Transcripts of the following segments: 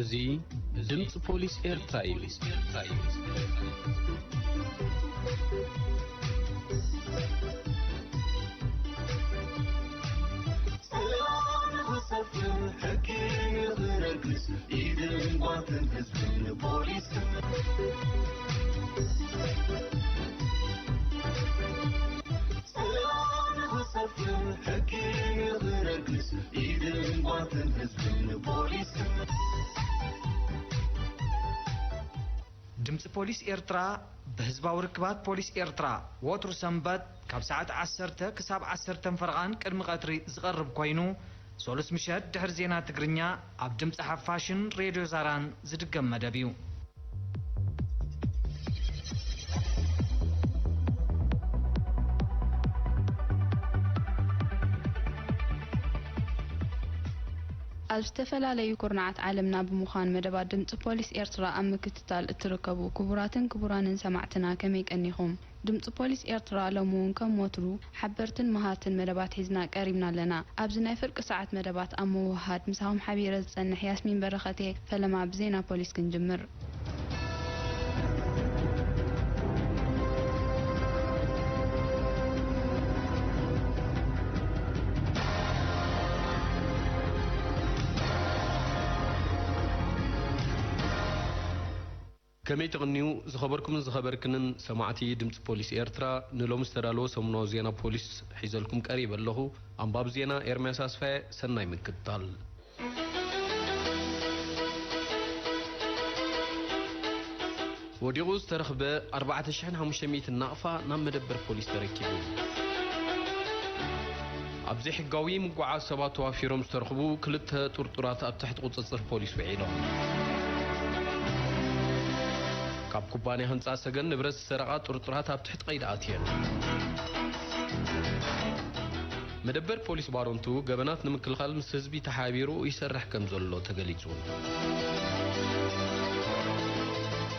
እዚ ድምፂ ፖሊስ ኤርትራ እዩ። ሰላም ንኽሰፍን፣ ሕጊ ንኽነግስ፣ ኢድን ጓንትን ህዝብን ፖሊስን። ሰላም ንኽሰፍን፣ ሕጊ ንኽነግስ፣ ኢድን ጓንትን ህዝብን ፖሊስን። ድምፂ ፖሊስ ኤርትራ ብህዝባዊ ርክባት ፖሊስ ኤርትራ፣ ወትሩ ሰንበት ካብ ሰዓት ዓሰርተ ክሳብ ዓሰርተ ፈረቓን ቅድሚ ቀትሪ ዝቐርብ ኮይኑ፣ ሰሉስ ምሸት ድሕሪ ዜና ትግርኛ ኣብ ድምፂ ሓፋሽን ሬድዮ ዛራን ዝድገም መደብ እዩ። ኣብ ዝተፈላለዩ ኩርናዓት ዓለምና ብምዃን መደባት ድምፂ ፖሊስ ኤርትራ ኣብ ምክትታል እትርከቡ ክቡራትን ክቡራንን ሰማዕትና ከመይ ቀኒኹም? ድምፂ ፖሊስ ኤርትራ ሎሚ እውን ከም ወትሩ ሓበርትን መሃርትን መደባት ሒዝና ቀሪብና ኣለና። ኣብዚ ናይ ፍርቂ ሰዓት መደባት ኣብ ምውህሃድ ምሳኹም ሓቢረ ዝጸንሕ ያስሚን በረኸቴ። ፈለማ ብዜና ፖሊስ ክንጅምር። ከመይ ትቕንዩ ዝኸበርኩምን ዝኸበርክንን ሰማዕቲ ድምፂ ፖሊስ ኤርትራ፣ ንሎሚ ዝተዳለወ ሰሙናዊ ዜና ፖሊስ ሒዘልኩም ቀሪበ ኣለኹ። ኣንባቢ ዜና ኤርምያስ ኣስፋየ። ሰናይ ምክትታል። ወዲቑ ዝተረኽበ ኣርባዕተ ሽሕን ሓሙሽተ ሚእትን ናቕፋ ናብ መደበር ፖሊስ ተረኪቡ። ኣብ ዘይሕጋዊ ምጉዓዝ ሰባት ተዋፊሮም ዝተረኽቡ ክልተ ጥርጡራት ኣብ ትሕቲ ቁጽጽር ፖሊስ ውዒሎም። ካብ ኩባንያ ህንጻ ሰገን ንብረት ዝሰረቓ ጥርጡራት ኣብ ትሕቲ ቀይዲ ኣትየን። መደበር ፖሊስ ባሮንቱ ገበናት ንምክልኻል ምስ ህዝቢ ተሓቢሩ ይሰርሕ ከም ዘሎ ተገሊጹ።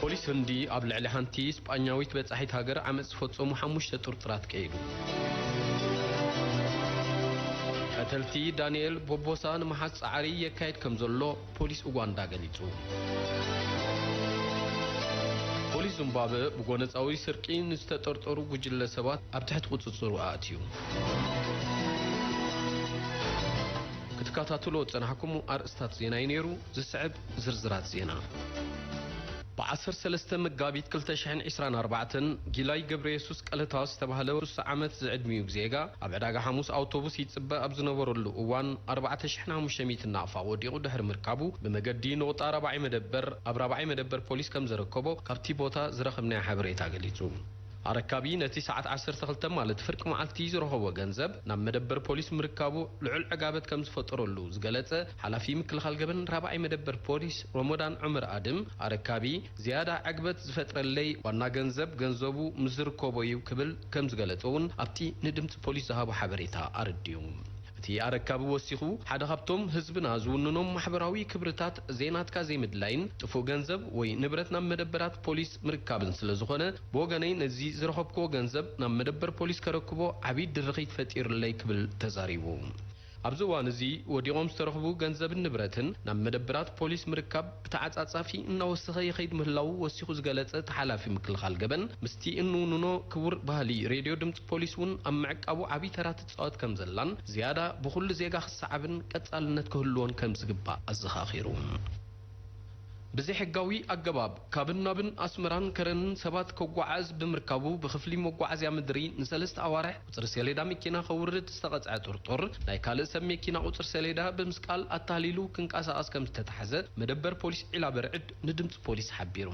ፖሊስ ህንዲ ኣብ ልዕሊ ሓንቲ ስጳኛዊት በጻሒት ሃገር ዓመጽ ዝፈጸሙ ሓሙሽተ ጥርጡራት ቀይዱ። ቀተልቲ ዳንኤል ቦቦሳ ንምሓዝ ጻዕሪ የካየድ ከም ዘሎ ፖሊስ ኡጋንዳ ገሊጹ። ፖሊስ ዚምባብወ ብጎነጻዊ ስርቂ ንዝተጠርጠሩ ጉጅለ ሰባት ኣብ ትሕቲ ቁጽጽሩ ኣእትዩ። ክትከታተልዎ ዝጸናሕኩም ኣርእስታት ዜና እዩ ነይሩ። ዝስዕብ ዝርዝራት ዜና። ብ ዓሰርተ ሰለስተ መጋቢት ክልተ ሽሕን ዕስራን ኣርባዕተን ጊላይ ገብረየሱስ ቀለታ ዝተባህለ ስሳ ዓመት ዝዕድሚኡ ዜጋ ኣብ ዕዳጋ ሓሙስ ኣውቶቡስ ይጽበ ኣብ ዝነበረሉ እዋን ኣርባዕተ ሽሕን ሓሙሽተ ሚእትን ናቕፋ ወዲቑ ድሕሪ ምርካቡ ብመገዲ ነቑጣ ራብዓይ መደበር ኣብ ራብዓይ መደበር ፖሊስ ከም ዘረከቦ ካብቲ ቦታ ዝረኸብናዮ ሓበሬታ ገሊጹ። ኣረካቢ ነቲ ሰዓት ዓሰርተ ክልተ ማለት ፍርቂ መዓልቲ ዝረኸቦ ገንዘብ ናብ መደበር ፖሊስ ምርካቡ ልዑል ዕጋበት ከም ዝፈጠረሉ ዝገለጸ ሓላፊ ምክልኻል ገበን ራብዓይ መደበር ፖሊስ ሮሞዳን ዑመር ኣድም፣ ኣረካቢ ዝያዳ ዕግበት ዝፈጥረለይ ዋና ገንዘብ ገንዘቡ ምስ ዝርከቦ እዩ ክብል ከም ዝገለጸ እውን ኣብቲ ንድምፂ ፖሊስ ዝሃቦ ሓበሬታ ኣረዲኡ። እቲ ኣረካቢ ወሲኹ፣ ሓደ ካብቶም ህዝብና ዝውንኖም ማሕበራዊ ክብርታት ዘይናትካ ዘይምድላይን ጥፉእ ገንዘብ ወይ ንብረት ናብ መደበራት ፖሊስ ምርካብን ስለ ዝኾነ፣ ብወገነይ ነዚ ዝረኸብክዎ ገንዘብ ናብ መደበር ፖሊስ ከረክቦ ዓብዪ ድርኺት ፈጢሩለይ ክብል ተዛሪቡ። ኣብዚ እዋን እዚ ወዲቖም ዝተረኽቡ ገንዘብን ንብረትን ናብ መደበራት ፖሊስ ምርካብ ብተዓጻጻፊ እናወሰኸ ይኸይድ ምህላዉ ወሲኹ ዝገለጸ እቲ ሓላፊ ምክልኻል ገበን፣ ምስቲ እንውንኖ ክቡር ባህሊ ሬድዮ ድምፂ ፖሊስ እውን ኣብ ምዕቃቡ ዓብዪ ተራ ትጻወት ከም ዘላን ዝያዳ ብኹሉ ዜጋ ክሰዓብን ቀጻልነት ክህልዎን ከም ዝግባእ ኣዘኻኺሩ። ብዘይሕጋዊ ኣገባብ ካብን ናብን ኣስመራን ከረንን ሰባት ከጓዓዝ ብምርካቡ ብክፍሊ መጓዓዝያ ምድሪ ንሰለስተ ኣዋርሕ ቁጽሪ ሰሌዳ መኪና ከውርድ ዝተቐጽዐ ጥርጡር ናይ ካልእ ሰብ መኪና ቁጽሪ ሰሌዳ ብምስቃል ኣታሊሉ ክንቀሳቐስ ከም ዝተታሕዘ መደበር ፖሊስ ዒላ በርዕድ ንድምፂ ፖሊስ ሓቢሩ።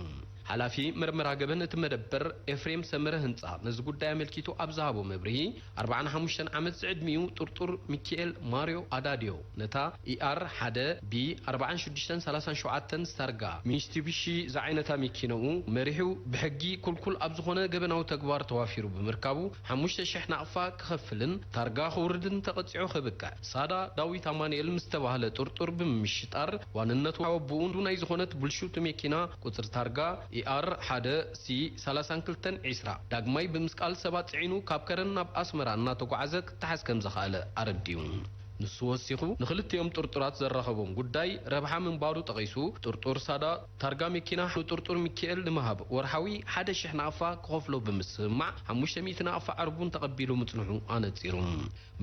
ሓላፊ መርመራ ገበን እቲ መደበር ኤፍሬም ሰመረ ህንፃ ነዚ ጉዳይ ኣመልኪቱ ኣብ ዝሃቦ መብርሂ፣ ኣርባዓን ሓሙሽተን ዓመት ዝዕድሚኡ ጥርጡር ሚኪኤል ማርዮ ኣዳድዮ ነታ ኢኣር ሓደ ቢ ኣርባዓን ሽዱሽተን ሰላሳን ሸውዓተን ዝታርጋ ሚስቲቢሺ ዝዓይነታ መኪናኡ መሪሑ ብሕጊ ኩልኩል ኣብ ዝኾነ ገበናዊ ተግባር ተዋፊሩ ብምርካቡ ሓሙሽተ ሽሕ ናቕፋ ክኸፍልን ታርጋ ክውርድን ተቐጺዑ ክብቅዕ ሳዳ ዳዊት ኣማኑኤል ምስ ተባህለ ጥርጡር ብምምሽጣር ዋንነቱ ኣወብኡ ናይ ዝኾነት ብልሽውቲ መኪና ቁጽሪ ታርጋ ኢኣር ሓደ ሲ ሰላሳን ክልተን ዕስራ ዳግማይ ብምስቃል ሰባት ጽዒኑ ካብ ከረን ናብ ኣስመራ እናተጓዓዘ ክተሓዝ ከም ዝኸኣለ ኣረዲኡ። ንሱ ወሲኹ፣ ንኽልቲኦም ጥርጡራት ዘራኸቦም ጉዳይ ረብሓ ምንባሩ ጠቒሱ፣ ጥርጡር ሳዳ ታርጋ መኪና ንጥርጡር ሚካኤል ንምሃብ ወርሓዊ ሓደ ሽሕ ናቕፋ ክኸፍሎ ብምስምማዕ፣ ሓሙሽተ ሚእቲ ናቕፋ ዕርቡን ተቐቢሉ ምጽንሑ ኣነጺሩ።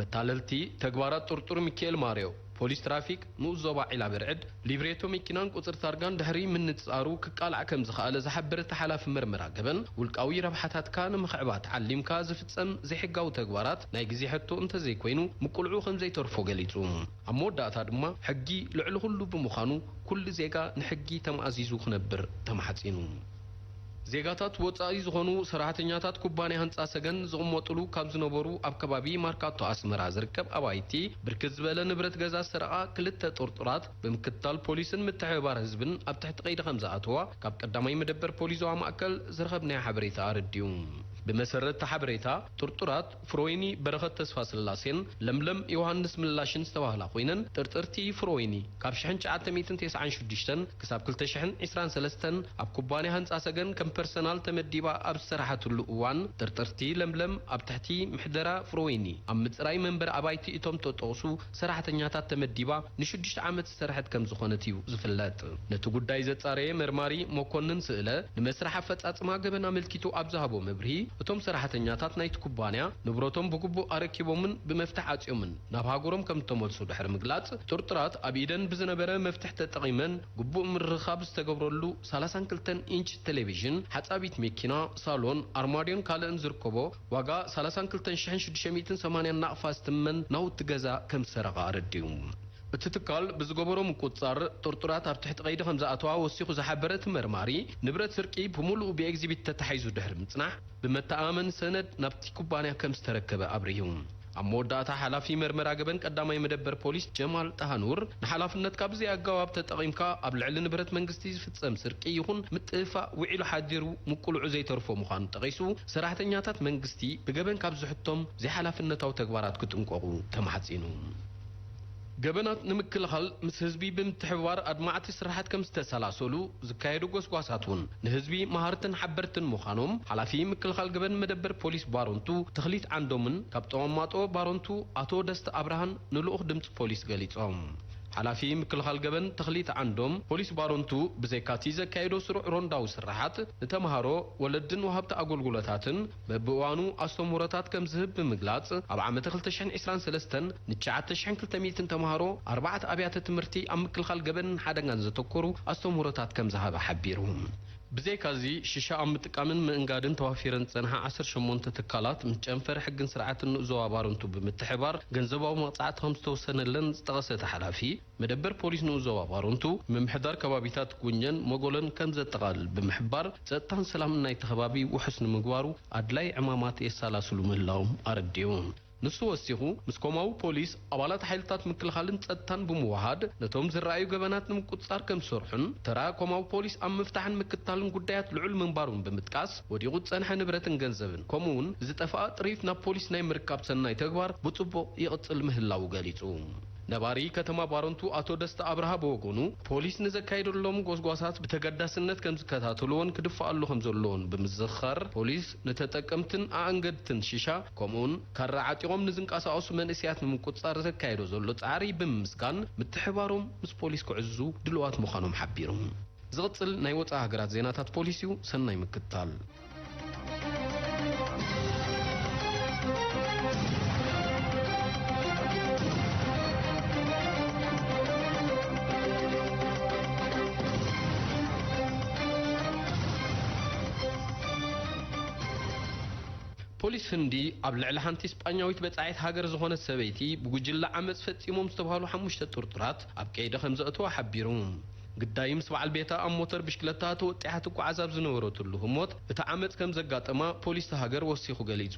መታለልቲ ተግባራት ጥርጡር ሚካኤል ማርዮ፣ ፖሊስ ትራፊክ ንኡስ ዞባ ዒላ ብርዕድ፣ ሊብሬቶ መኪናን ቁጽሪ ታርጋን ድሕሪ ምንጻሩ ክቃላዕ ከም ዝኸኣለ ዝሓበረ እቲ ሓላፊ መርመራ ገበን፣ ውልቃዊ ረብሓታትካ ንምኽዕባት ዓሊምካ ዝፍጸም ዘይሕጋዊ ተግባራት ናይ ግዜ ሕቶ እንተዘይኮይኑ፣ ምቁልዑ ከም ዘይተርፎ ገሊጹ። ኣብ መወዳእታ ድማ፣ ሕጊ ልዕሊ ኩሉ ብምዃኑ፣ ኩሉ ዜጋ ንሕጊ ተማእዚዙ ክነብር ተማሕጺኑ። ዜጋታት ወጻኢ ዝኾኑ ሰራሕተኛታት ኩባንያ ህንጻ ሰገን ዝቕመጥሉ ካብ ዝነበሩ ኣብ ከባቢ ማርካቶ ኣስመራ ዝርከብ ኣባይቲ ብርክት ዝበለ ንብረት ገዛ ዝሰረቓ ክልተ ጥርጡራት ብምክትታል ፖሊስን ምትሕብባር ህዝብን ኣብ ትሕቲ ቀይዲ ከም ዝኣተዋ ካብ ቀዳማይ መደበር ፖሊስ ዞባ ማእከል ዝረኸብናዮ ሓበሬታ ኣረዲኡ። ብመሰረት እቲ ሓበሬታ፣ ጥርጡራት ፍሮይኒ በረኸት ተስፋስላሴን ለምለም ዮሃንስ ምላሽን ዝተባህላ ኮይነን፣ ጥርጥርቲ ፍሮይኒ ካብ ሽሕን ትሽዓተ ሚእትን ተስዓን ሽዱሽተን ክሳብ ክልተ ሽሕን ዕስራን ሰለስተን ኣብ ኩባንያ ህንጻ ሰገን ከም ፐርሰናል ተመዲባ ኣብ ዝሰራሓትሉ እዋን፣ ጥርጥርቲ ለምለም ኣብ ትሕቲ ምሕደራ ፍሮይኒ ኣብ ምጽራይ መንበሪ ኣባይቲ እቶም ተጠቕሱ ሰራሕተኛታት ተመዲባ ንሽዱሽተ ዓመት ዝሰርሐት ከም ዝኾነት እዩ ዝፍለጥ። ነቲ ጉዳይ ዘጻረየ መርማሪ መኮንን ስእለ፣ ንመስርሕ ኣፈጻጽማ ገበን ኣመልኪቱ ኣብ ዝሃቦ መብርሂ፣ እቶም ሰራሕተኛታት ናይቲ ኩባንያ ንብረቶም ብግቡእ ኣረኪቦምን ብመፍትሕ ዓጽዮምን ናብ ሃገሮም ከም እተመልሱ ድሕሪ ምግላጽ፣ ጥርጡራት ኣብ ኢደን ብዝነበረ መፍትሕ ተጠቒመን ግቡእ ምርኻብ ዝተገብረሉ ሰላሳን ክልተን ኢንች ቴሌቪዥን፣ ሓጻቢት መኪና፣ ሳሎን፣ ኣርማድዮን ካልእን ዝርከቦ ዋጋ ሰላሳን ክልተን ሽሕን ሽዱሽተ ሚእትን ሰማንያን ናቕፋ ዝትመን ናውቲ ገዛ ከም ዝሰረቐ ኣረዲኡ። እቲ ትካል ብዝገበሮ ምቁጽጻር፣ ጥርጡራት ኣብ ትሕቲ ቀይዲ ከም ዝኣተዋ ወሲኹ ዝሓበረ እቲ መርማሪ፣ ንብረት ስርቂ ብምሉኡ ብኤግዚቢት ተታሒዙ ድሕሪ ምጽናሕ፣ ብመተኣማመኒ ሰነድ ናብቲ ኩባንያ ከም ዝተረከበ ኣብሪሁ። ኣብ መወዳእታ፣ ሓላፊ መርመራ ገበን ቀዳማይ መደበር ፖሊስ ጀማል ጣሃኑር፣ ንሓላፍነትካ ብዘይ ኣገባብ ተጠቒምካ ኣብ ልዕሊ ንብረት መንግስቲ ዝፍጸም ስርቂ ይኹን ምጥፍፋእ ውዒሉ ሓዲሩ ምቁልዑ ዘይተርፎ ምዃኑ ጠቒሱ፣ ሰራሕተኛታት መንግስቲ ብገበን ካብ ዝሕቶም ዘይሓላፍነታዊ ተግባራት ክጥንቀቑ ተማሕጺኑ። ገበናት ንምክልኻል ምስ ህዝቢ ብምትሕብባር ኣድማዕቲ ስራሓት ከም ዝተሰላሰሉ ዝካየዱ ጎስጓሳት እውን ንህዝቢ መሃርትን ሓበርትን ምዃኖም ሓላፊ ምክልኻል ገበን መደበር ፖሊስ ባሮንቱ ተኽሊት ዓንዶምን ካብ ጠማማጦ ባሮንቱ ኣቶ ደስታ ኣብርሃን ንልኡኽ ድምፂ ፖሊስ ገሊጾም። ሓላፊ ምክልኻል ገበን ተኽሊት ዓንዶም ፖሊስ ባሮንቱ ብዘይካቲ ዘካየዶ ስሩዕ ሮንዳዊ ስራሓት ንተምሃሮ፣ ወለድን ወሃብቲ ኣገልግሎታትን በብእዋኑ ኣስተምህሮታት ከም ዝህብ ብምግላጽ፣ ኣብ ዓመተ ክልተ ሽሕን ዕስራን ሰለስተን ንትሽዓተ ሽሕን ክልተ ሚእትን ተምሃሮ ኣርባዕተ ኣብያተ ትምህርቲ ኣብ ምክልኻል ገበንን ሓደጋን ዘተኮሩ ኣስተምህሮታት ከም ዝሃበ ሓቢሩ። ብዘይካዚ፣ ሽሻ ኣብ ምጥቃምን ምእንጋድን ተዋፊረን ዝጸንሓ ዓሰርተ ሸሞንተ ትካላት ምስ ጨንፈር ሕግን ስርዓትን ንኡስ ዞባ ባረንቱ ብምትሕብባር ገንዘባዊ መቕጻዕቲ ከም ዝተወሰነለን ዝጠቐሰ እቲ ሓላፊ፣ መደበር ፖሊስ ንኡስ ዞባ ባረንቱ ምምሕዳር ከባቢታት ጉኘን መጎለን ከም ዘጠቓልል ብምሕባር፣ ጸጥታን ሰላምን ናይቲ ከባቢ ውሑስ ንምግባሩ ኣድላይ ዕማማት የሰላስሉ ምህላዎም ኣረዲኡ። ንሱ ወሲኹ፣ ምስ ኮማዊ ፖሊስ፣ ኣባላት ሓይልታት ምክልኻልን ጸጥታን ብምውሃድ፣ ነቶም ዝረኣዩ ገበናት ንምቁጽጻር ከም ዝሰርሑን፣ ተራ ኮማዊ ፖሊስ ኣብ ምፍታሕን ምክትታልን ጉዳያት ልዑል ምንባሩን ብምጥቃስ፣ ወዲቑ ዝጸንሐ ንብረትን ገንዘብን፣ ከምኡ'ውን ዝጠፍኣ ጥሪት ናብ ፖሊስ ናይ ምርካብ ሰናይ ተግባር ብጽቡቕ ይቕጽል ምህላዉ ገሊጹ። ነባሪ ከተማ ባረንቱ ኣቶ ደስታ ኣብርሃ ብወገኑ፣ ፖሊስ ንዘካየደሎም ጎስጓሳት ብተገዳስነት ከም ዝከታተልዎን ክድፍኣሉ ከም ዘለዎን ብምዝኽኻር፣ ፖሊስ ንተጠቀምትን ኣኣንገድትን ሽሻ፣ ከምኡውን ካራ ዓጢቖም ንዝንቀሳቐሱ መንእሰያት ንምቁጽጻር ዘካየዶ ዘሎ ጻዕሪ ብምምስጋን፣ ምትሕባሮም ምስ ፖሊስ ክዕዝዙ ድሉዋት ምዃኖም ሓቢሩ። ዝቕጽል ናይ ወጻኢ ሃገራት ዜናታት ፖሊስ እዩ። ሰናይ ምክትታል። ፖሊስ ህንዲ ኣብ ልዕሊ ሓንቲ ስጳኛዊት በጻሒት ሃገር ዝኾነት ሰበይቲ ብጉጅለ ዓመጽ ፈጺሞም ዝተባህሉ ሓሙሽተ ጥርጡራት ኣብ ቀይዲ ከም ዘእተወ ሓቢሩ። ግዳይ ምስ በዓል ቤታ ኣብ ሞተር ብሽክለታ ተወጢሓ ትጓዓዝ ኣብ ዝነበረትሉ ህሞት፣ እቲ ዓመጽ ከም ዘጋጠማ ፖሊስ እታ ሃገር ወሲኹ ገሊጹ።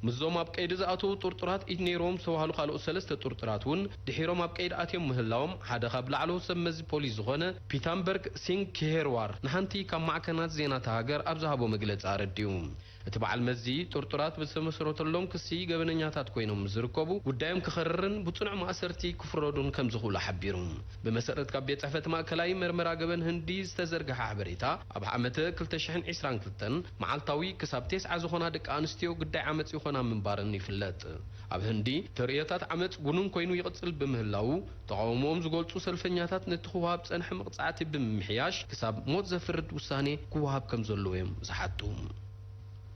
ምስዞም ኣብ ቀይዲ ዝኣተዉ ጥርጡራት ኢድ ነይሮም ዝተባህሉ ካልኦት ሰለስተ ጥርጡራት እውን ድሒሮም ኣብ ቀይዲ ኣትዮም ምህላዎም ሓደ ካብ ላዕለዎት ሰብ መዚ ፖሊስ ዝኾነ ፒታምበርግ ሲንግ ኪሄርዋር ንሓንቲ ካብ ማዕከናት ዜና እታ ሃገር ኣብ ዝሃቦ መግለጺ ኣረዲኡ። እቲ በዓል መዚ ጥርጡራት ብዝተመስረተሎም ክሲ ገበነኛታት ኮይኖም ዝርከቡ፣ ጉዳዮም ክኸርርን ብጽኑዕ ማእሰርቲ ክፍረዱን ከም ዝኽእሉ ሓቢሩ። ብመሰረት ካብ ቤት ጽሕፈት ማእከላይ መርመራ ገበን ህንዲ ዝተዘርግሐ ሓበሬታ፣ ኣብ ዓመተ ክልተ ሽሕን ዕስራን ክልተን መዓልታዊ ክሳብ ተስዓ ዝኾና ደቂ ኣንስትዮ ግዳይ ዓመጽ ኮና ምንባረን ይፍለጥ። ኣብ ህንዲ ተርእዮታት ዓመጽ ጉኑን ኮይኑ ይቕጽል ብምህላዉ፣ ተቓውሞኦም ዝገልጹ ሰልፈኛታት ነቲ ክወሃብ ጸንሐ መቕጻዕቲ ብምምሕያሽ ክሳብ ሞት ዘፍርድ ውሳኔ ክወሃብ ከም ዘለዎ እዮም ዝሓቱ።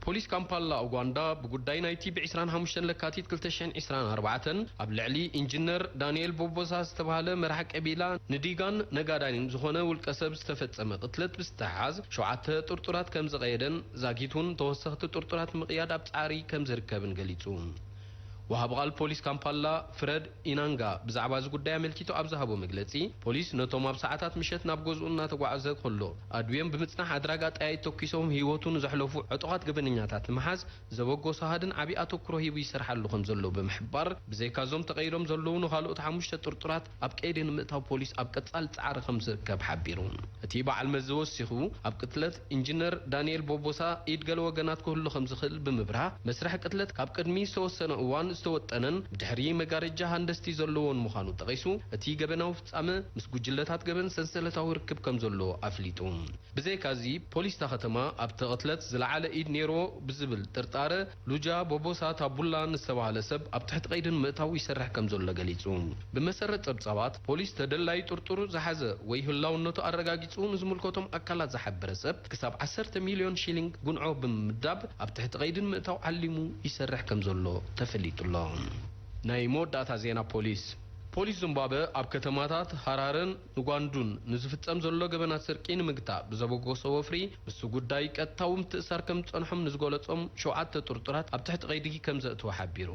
ፖሊስ ካምፓላ ኡጋንዳ ብጉዳይ ናይቲ ብ ዕስራን ሓሙሽተን ለካቲት ክልተ ሽሕን ዕስራን ኣርባዕተን ኣብ ልዕሊ ኢንጂነር ዳንኤል ቦቦሳ ዝተባህለ መራሕ ቀቢላ ንዲጋን ነጋዳይን ዝኾነ ውልቀ ሰብ ዝተፈጸመ ቅትለት ብዝተሓሓዝ ሸውዓተ ጥርጡራት ከም ዝቐየደን ዛጊት እውን ተወሰኽቲ ጥርጡራት ምቕያድ ኣብ ጻዕሪ ከም ዝርከብን ገሊጹ። ወሃቢ ቃል ፖሊስ ካምፓላ ፍረድ ኢናንጋ ብዛዕባ እዚ ጉዳይ ኣመልኪቱ ኣብ ዝሃቦ መግለጺ፣ ፖሊስ ነቶም ኣብ ሰዓታት ምሸት ናብ ገዝኡ እናተጓዕዘ ከሎ ኣድብዮም ብምጽናሕ ኣድራጋ ጠያይት ተኲሶም ህይወቱ ንዘሕለፉ ዕጡቓት ገበነኛታት ንምሓዝ ዘበጎ ሰሃድን ዓቢ ኣተኩሮ ሂቡ ይሰርሓሉ ከም ዘሎ ብምሕባር፣ ብዘይካዞም ተቐይዶም ዘለዉ ንኻልኦት ሓሙሽተ ጥርጡራት ኣብ ቀይዲ ንምእታው ፖሊስ ኣብ ቀጻሊ ጻዕሪ ከም ዝርከብ ሓቢሩ። እቲ በዓል መዚ ወሲኹ፣ ኣብ ቅትለት ኢንጂነር ዳንኤል ቦቦሳ ኢድ ገለ ወገናት ክህሉ ከም ዝኽእል ብምብራህ፣ መስርሕ ቅትለት ካብ ቅድሚ ዝተወሰነ እዋን ዝተወጠነን ብድሕሪ መጋረጃ ሃንደስቲ ዘለዎን ምዃኑ ጠቒሱ፣ እቲ ገበናዊ ፍጻመ ምስ ጉጅለታት ገበን ሰንሰለታዊ ርክብ ከም ዘለዎ ኣፍሊጡ። ብዘይካዚ፣ ፖሊስ እታ ከተማ ኣብቲ ቅትለት ዝለዓለ ኢድ ነይርዎ ብዝብል ጥርጣረ፣ ሉጃ ቦቦሳ ታቡላ ንዝተባህለ ሰብ ኣብ ትሕቲ ቀይዲ ንምእታው ይሰርሕ ከም ዘሎ ገሊጹ። ብመሰረት ጸብጻባት፣ ፖሊስ ተደላዪ ጥርጡር ዝሓዘ ወይ ህላውነቱ ኣረጋጊጹ ንዝምልከቶም ኣካላት ዝሓበረ ሰብ ክሳብ ዓሰርተ ሚልዮን ሺሊንግ ጉንዖ ብምምዳብ ኣብ ትሕቲ ቀይዲ ንምእታው ዓሊሙ ይሰርሕ ከም ዘሎ ተፈሊጡ ኣሎ። ናይ መወዳእታ ዜና ፖሊስ። ፖሊስ ዚምባብወ ኣብ ከተማታት ሃራረን ንጓንዱን ንዝፍጸም ዘሎ ገበናት ስርቂ ንምግታእ ብዘበገሶ ወፍሪ፣ ምስቲ ጉዳይ ቀጥታዊ ምትእስሳር ከም ዝጸንሖም ንዝገለጾም ሸውዓተ ጥርጡራት ኣብ ትሕቲ ቀይዲ ከም ዘእተወ ሓቢሩ።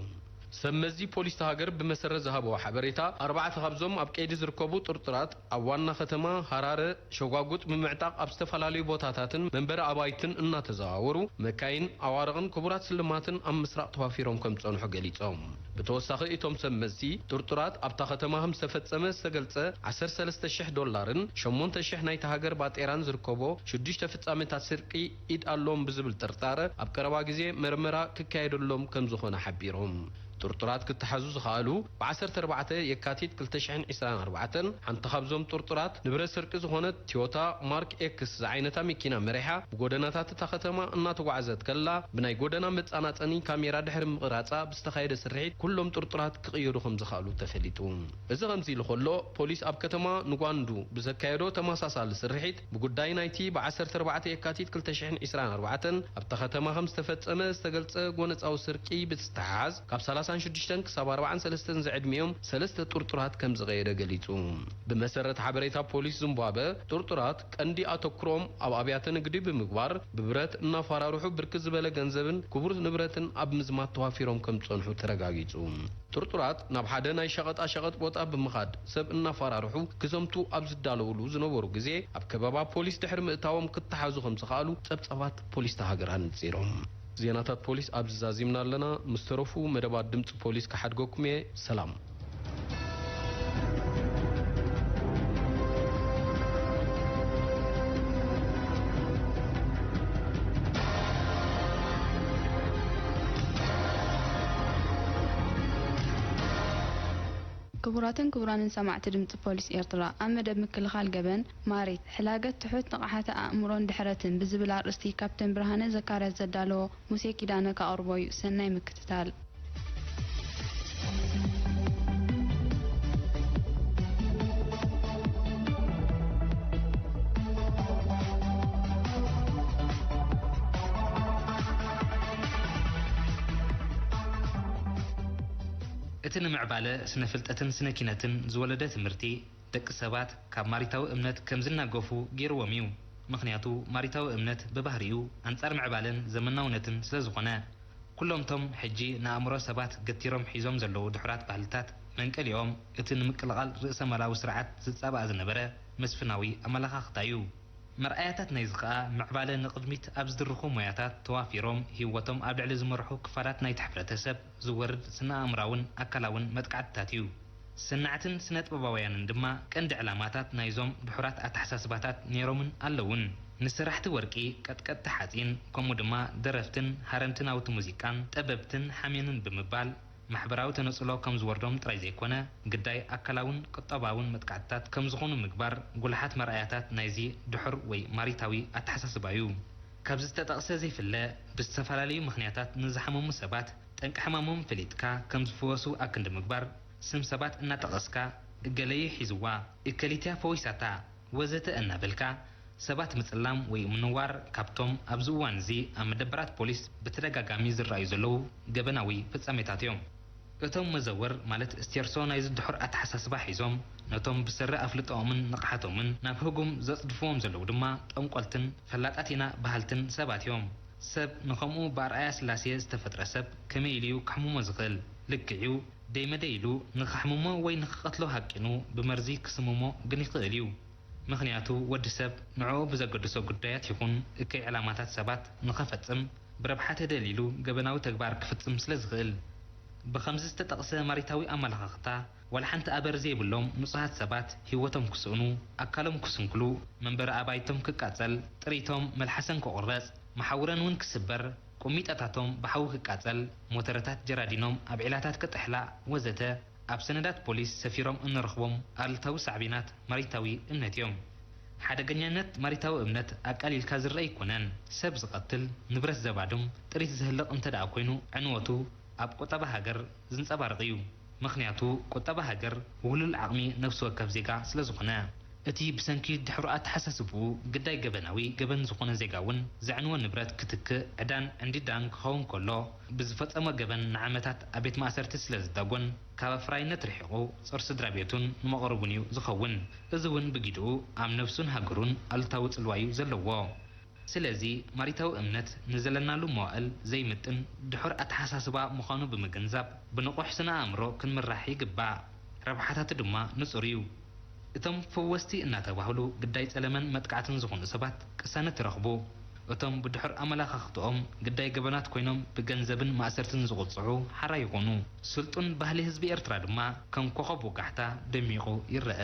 ሰብ መዚ ፖሊስ እታ ሃገር ብመሰረት ዝሃብዎ ሓበሬታ፣ ኣርባዕተ ካብዞም ኣብ ቀይዲ ዝርከቡ ጥርጡራት ኣብ ዋና ከተማ ሃራረ ሸጓጉጥ ብምዕጣቕ ኣብ ዝተፈላለዩ ቦታታትን መንበሪ ኣባይትን እናተዘዋወሩ፣ መካይን፣ ኣዋርቕን ክቡራት ስልማትን ኣብ ምስራቕ ተዋፊሮም ከም ዝጸንሑ ገሊጾም። ብተወሳኺ እቶም ሰብ መዚ ጥርጡራት ኣብታ ከተማ ከም ዝተፈጸመ ዝተገልጸ ዓሰርተ ሰለስተ ሽሕ ዶላርን ሸሞንተ ሽሕ ናይታ ሃገር ባጤራን ዝርከቦ ሽዱሽተ ፍጻሜታት ስርቂ ኢድ ኣለዎም ብዝብል ጥርጣረ ኣብ ቀረባ ግዜ መርመራ ክካየደሎም ከም ዝኾነ ሓቢሮም። ጥርጡራት ክተሓዙ ዝኸኣሉ ብ ዓሰርተ ኣርባዕተ የካቲት ክልተ ሽሕን ዕስራን ኣርባዕተን ሓንቲ ካብዞም ጥርጡራት ንብረት ስርቂ ዝኾነት ቲዮታ ማርክ ኤክስ ዝዓይነታ መኪና መሪሓ ብጎደናታት እታ ከተማ እናተጓዕዘት ከላ ብናይ ጎደና መጻናጸኒ ካሜራ ድሕሪ ምቕራጻ ብዝተኻየደ ስርሒት ኩሎም ጥርጡራት ክቕየዱ ከም ዝኸኣሉ ተፈሊጡ። እዚ ከምዚ ኢሉ ከሎ፣ ፖሊስ ኣብ ከተማ ንጓንዱ ብዘካየዶ ተመሳሳሊ ስርሒት ብጉዳይ ናይቲ ብ ዓሰርተ ኣርባዕተ የካቲት ክልተ ሽሕን ዕስራን ኣርባዕተን ኣብታ ከተማ ከም ዝተፈጸመ ዝተገልጸ ጎነጻዊ ስርቂ ብዝተሓሓዝ ካብ ሰላሳን ሽዱሽተን ክሳብ ኣርባዓን ሰለስተን ዝዕድሚኦም ሰለስተ ጥርጡራት ከም ዝቐየደ ገሊጹ። ብመሰረት ሓበሬታ ፖሊስ ዚምባብወ፣ ጥርጡራት ቀንዲ ኣተኩሮም ኣብ ኣብያተ ንግዲ ብምግባር ብብረት እናፈራርሑ ብርክት ዝበለ ገንዘብን ክቡር ንብረትን ኣብ ምዝማት ተዋፊሮም ከም ዝጸንሑ ተረጋጊጹ። ጥርጡራት ናብ ሓደ ናይ ሸቐጣ ሸቐጥ ቦታ ብምኻድ ሰብ እናፈራርሑ ክዘምቱ ኣብ ዝዳለውሉ ዝነበሩ ግዜ ኣብ ከበባ ፖሊስ ድሕሪ ምእታዎም ክተሓዙ ከም ዝኸኣሉ ጸብጻባት ፖሊስ እታ ሃገር ኣነጺሮም። ዜናታት ፖሊስ ኣብዚ ዛዚምና ኣለና። ምስ ተረፉ መደባት ድምጺ ፖሊስ ክሓድገኩም እየ። ሰላም። ክቡራትን ክቡራንን ሰማዕቲ ድምፂ ፖሊስ ኤርትራ፣ ኣብ መደብ ምክልኻል ገበን ማሪት፣ ሕላገት ትሑት ንቕሓተ ኣእምሮን ድሕረትን ብዝብል ኣርእስቲ ካፕተን ብርሃነ ዘካርያስ ዘዳለዎ ሙሴ ኪዳነ ከቕርቦ እዩ። ሰናይ ምክትታል። እቲ ንምዕባለ ስነ ፍልጠትን ስነ ኪነትን ዝወለደ ትምህርቲ፣ ደቂ ሰባት ካብ ማሪታዊ እምነት ከም ዝናገፉ ገይርዎም እዩ። ምኽንያቱ ማሪታዊ እምነት ብባህሪኡ ኣንጻር ምዕባለን ዘመናውነትን ስለ ዝኾነ። ኩሎምቶም ሕጂ ንኣእምሮ ሰባት ገቲሮም ሒዞም ዘለዉ ድሑራት ባህልታት መንቀሊኦም እቲ ንምቅልቓል ርእሰ ማላዊ ስርዓት ዝጻባእ ዝነበረ መስፍናዊ ኣመለኻኽታ እዩ። መርኣያታት ናይዚ ኸኣ ምዕባለ ንቕድሚት ኣብ ዝድርኹ ሞያታት ተዋፊሮም ህይወቶም ኣብ ልዕሊ ዝመርሑ ክፋላት ናይቲ ሕብረተሰብ ዝወርድ ስነ ኣእምራውን ኣካላውን መጥቃዕትታት እዩ። ሰናዕትን ስነ ጥበባውያንን ድማ ቀንዲ ዕላማታት ናይዞም ድሑራት ኣተሓሳስባታት ነይሮምን ኣለውን። ንሰራሕቲ ወርቂ፣ ቀጥቀጥቲ ሓጺን፣ ከምኡ ድማ ደረፍትን ሃረምቲ ናውቲ ሙዚቃን ጠበብትን ሓሜንን ብምባል ማሕበራዊ ተነጽሎ ከም ዝወርዶም ጥራይ ዘይኮነ፣ ግዳይ ኣካላውን ቁጠባውን መጥቃዕትታት ከም ዝኾኑ ምግባር ጉሉሓት መርኣያታት ናይዚ ድሑር ወይ ማሪታዊ ኣተሓሳስባ እዩ። ካብዚ ዝተጠቕሰ ዘይፍለ፣ ብዝተፈላለዩ ምኽንያታት ንዝሓመሙ ሰባት ጠንቂ ሕማሞም ፈሊጥካ ከም ዝፍወሱ ኣክንዲ ምግባር፣ ስም ሰባት እናጠቐስካ፣ እገለዩ ሒዝዋ፣ እከሊትያ ፈዊሳታ፣ ወዘተ እናበልካ ሰባት ምጽላም ወይ ምንዋር ካብቶም ኣብዚ እዋን እዚ ኣብ መደበራት ፖሊስ ብተደጋጋሚ ዝረኣዩ ዘለዉ ገበናዊ ፍጻሜታት እዮም። እቶም መዘወር ማለት ስቴርሶ ናይዚ ድሑር ኣተሓሳስባ ሒዞም፣ ነቶም ብሰሪ ኣፍልጦኦምን ንቕሓቶምን ናብ ህጉም ዘጽድፍዎም ዘለዉ ድማ ጠንቆልትን ፈላጣት ኢና በሃልትን ሰባት እዮም። ሰብ ንኸምኡ ብኣርኣያ ስላሴ ዝተፈጥረ ሰብ ከመይ ኢሉ እዩ ከሕምሞ ዝኽእል? ልክዕ እዩ፣ ደይመደይ ኢሉ ንኸሕምሞ ወይ ንኽቐትሎ ሃቂኑ ብመርዚ ክስምሞ ግን ይኽእል እዩ። ምኽንያቱ ወዲ ሰብ ንዕኡ ብዘገድሶ ጉዳያት ይኹን እከይ ዕላማታት ሰባት ንኸፈጽም ብረብሓ ተደልይሉ ገበናዊ ተግባር ክፍጽም ስለ ዝኽእል። ብኸምዚ ዝተጠቕሰ ማሪታዊ ኣመለኻኽታ፣ ዋላ ሓንቲ ኣበር ዘይብሎም ንጹሃት ሰባት ህይወቶም ክስእኑ፣ ኣካሎም ክስንክሉ፣ መንበሪ ኣባይቶም ክቃጸል፣ ጥሪቶም መልሓሰን ክቑረጽ፣ መሓውረን እውን ክስበር፣ ቁሚጣታቶም ብሓዊ ክቃጸል፣ ሞተረታት ጀራዲኖም ኣብ ዒላታት ክጥሕላ ወዘተ ኣብ ሰነዳት ፖሊስ ሰፊሮም እንረኽቦም ኣሉታዊ ሳዕቤናት ማሪታዊ እምነት እዮም። ሓደገኛነት ማሪታዊ እምነት ኣቃሊልካ ዝረአ ኣይኮነን። ሰብ ዝቐትል፣ ንብረት ዘባድም፣ ጥሪት ዘህልቕ እንተ ደኣ ኮይኑ ዕንወቱ ኣብ ቁጠባ ሃገር ዝንጸባረቕ እዩ። ምኽንያቱ ቁጠባ ሃገር ውህሉል ዓቕሚ ነፍሲ ወከፍ ዜጋ ስለ ዝኾነ። እቲ ብሰንኪ ድሕሩ ኣተሓሳስብኡ ግዳይ ገበናዊ ገበን ዝኾነ ዜጋ እውን ዘዕንዎ ንብረት ክትክእ ዕዳን ዕንዲዳን ክኸውን ከሎ፣ ብዝፈጸሞ ገበን ንዓመታት ኣብ ቤት ማእሰርቲ ስለ ዝዳጎን፣ ካብ ኣፍራይነት ርሒቑ ጾር ስድራ ቤቱን ንመቐርቡን እዩ ዝኸውን። እዚ እውን ብጊድኡ ኣብ ነብሱን ሃገሩን ኣሉታዊ ጽልዋ እዩ ዘለዎ። ስለዚ ማሪታዊ እምነት ንዘለናሉ መዋእል ዘይምጥን ድሑር ኣተሓሳስባ ምዃኑ ብምግንዛብ ብንቑሕ ስነ ኣእምሮ ክንምራሕ ይግባእ። ረብሓታቱ ድማ ንጹር እዩ። እቶም ፈወስቲ እናተባህሉ ግዳይ ጸለመን መጥቃዕትን ዝኾኑ ሰባት ቅሳነት ይረኽቡ። እቶም ብድሑር ኣመለኻኽትኦም ግዳይ ገበናት ኮይኖም ብገንዘብን ማእሰርትን ዝቕጽዑ ሓራ ይኾኑ። ስልጡን ባህሊ ህዝቢ ኤርትራ ድማ ከም ኮኸብ ወጋሕታ ደሚቑ ይረአ።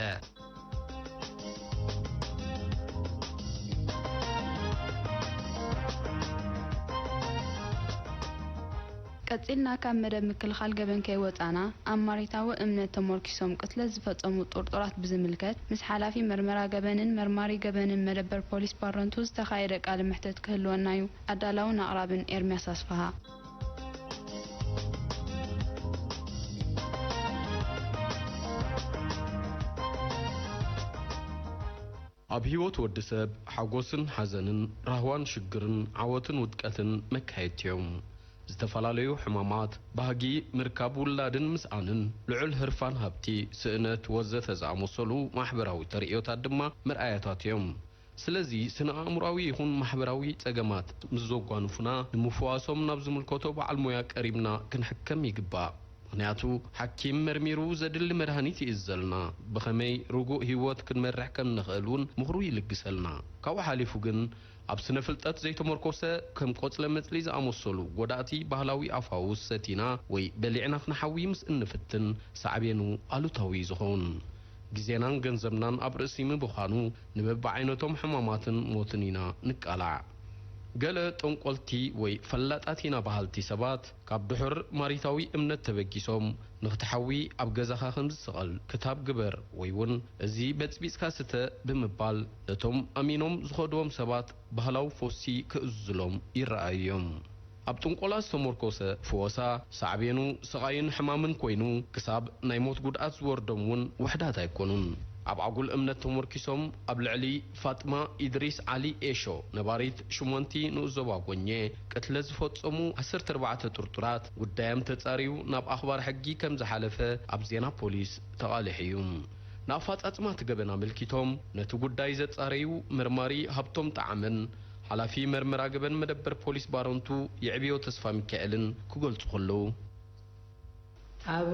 ቀጺልና ካብ መደብ ምክልኻል ገበን ከይወጻና፣ ኣብ ማሪታዊ እምነት ተሞርኪሶም ቅትለት ዝፈጸሙ ጥርጡራት ብዝምልከት፣ ምስ ሓላፊ መርመራ ገበንን መርማሪ ገበንን መደበር ፖሊስ ባረንቱ ዝተኻየደ ቃለ መሕተት ክህልወና እዩ። ኣዳላውን ኣቕራብን ኤርምያስ ኣስፍሃ። ኣብ ህይወት ወዲ ሰብ ሓጎስን ሓዘንን፣ ራህዋን ሽግርን፣ ዓወትን ውድቀትን መካየድቲ እዮም። ዝተፈላለዩ ሕማማት፣ ባህጊ፣ ምርካብ ውላድን ምስኣንን፣ ልዑል ህርፋን ሃብቲ፣ ስእነት ወዘተ ዝኣመሰሉ ማሕበራዊ ተርእዮታት ድማ መርኣያታት እዮም። ስለዚ ስነ ኣእምሮኣዊ ይኹን ማሕበራዊ ጸገማት ምስ ዘጓንፉና ንምፍዋሶም ናብ ዝምልከቶ በዓል ሞያ ቀሪብና ክንሕከም ይግባእ። ምኽንያቱ ሓኪም መርሚሩ ዘድሊ መድሃኒት ይእዘልና። ብኸመይ ርጉእ ህይወት ክንመርሕ ከም ንኽእል እውን ምኽሩ ይልግሰልና። ካብኡ ሓሊፉ ግን ኣብ ስነ ፍልጠት ዘይተመርኮሰ ከም ቆጽለ መጽሊ ዝኣመሰሉ ጎዳእቲ ባህላዊ ኣፋውስ ሰቲና ወይ በሊዕና ክንሓዊ ምስ እንፍትን ሳዕቤኑ ኣሉታዊ እዩ ዝኸውን። ግዜናን ገንዘብናን ኣብ ርእሲ ምብኻኑ ንበብዓይነቶም ሕማማትን ሞትን ኢና ንቃላዕ። ገለ ጠንቆልቲ ወይ ፈላጣት ኢና በሃልቲ ሰባት ካብ ድሑር ማሪታዊ እምነት ተበጊሶም ንኽትሓዊ ኣብ ገዛኻ ከም ዝስቐል ክታብ ግበር ወይ እውን እዚ በጽቢጽካ ስተ ብምባል ነቶም ኣሚኖም ዝኸድዎም ሰባት ባህላዊ ፈውሲ ክእዝዙሎም ይረኣዩ እዮም። ኣብ ጥንቆላ ዝተመርኮሰ ፍወሳ ሳዕቤኑ ስቓይን ሕማምን ኮይኑ ክሳብ ናይ ሞት ጉድኣት ዝወርዶም እውን ውሕዳት ኣይኮኑን። ኣብ ኣጉል እምነት ተመርኪሶም ኣብ ልዕሊ ፋጥማ ኢድሪስ ዓሊ ኤሾ ነባሪት ሽሞንቲ ንኡስ ዞባ ጎኘ ቅትለት ዝፈጸሙ ዓሰርተ ኣርባዕተ ጥርጡራት ጉዳዮም ተጻርዩ ናብ ኣኽባር ሕጊ ከም ዝሓለፈ ኣብ ዜና ፖሊስ ተቓሊሑ እዩ። ንኣፈጻጽማ እቲ ገበን ኣመልኪቶም ነቲ ጉዳይ ዘጻረዩ መርማሪ ሃብቶም ጠዓመን ሓላፊ መርመራ ገበን መደበር ፖሊስ ባረንቱ የዕብዮ ተስፋሚካኤልን ክገልጹ ከለዉ፣ ኣብ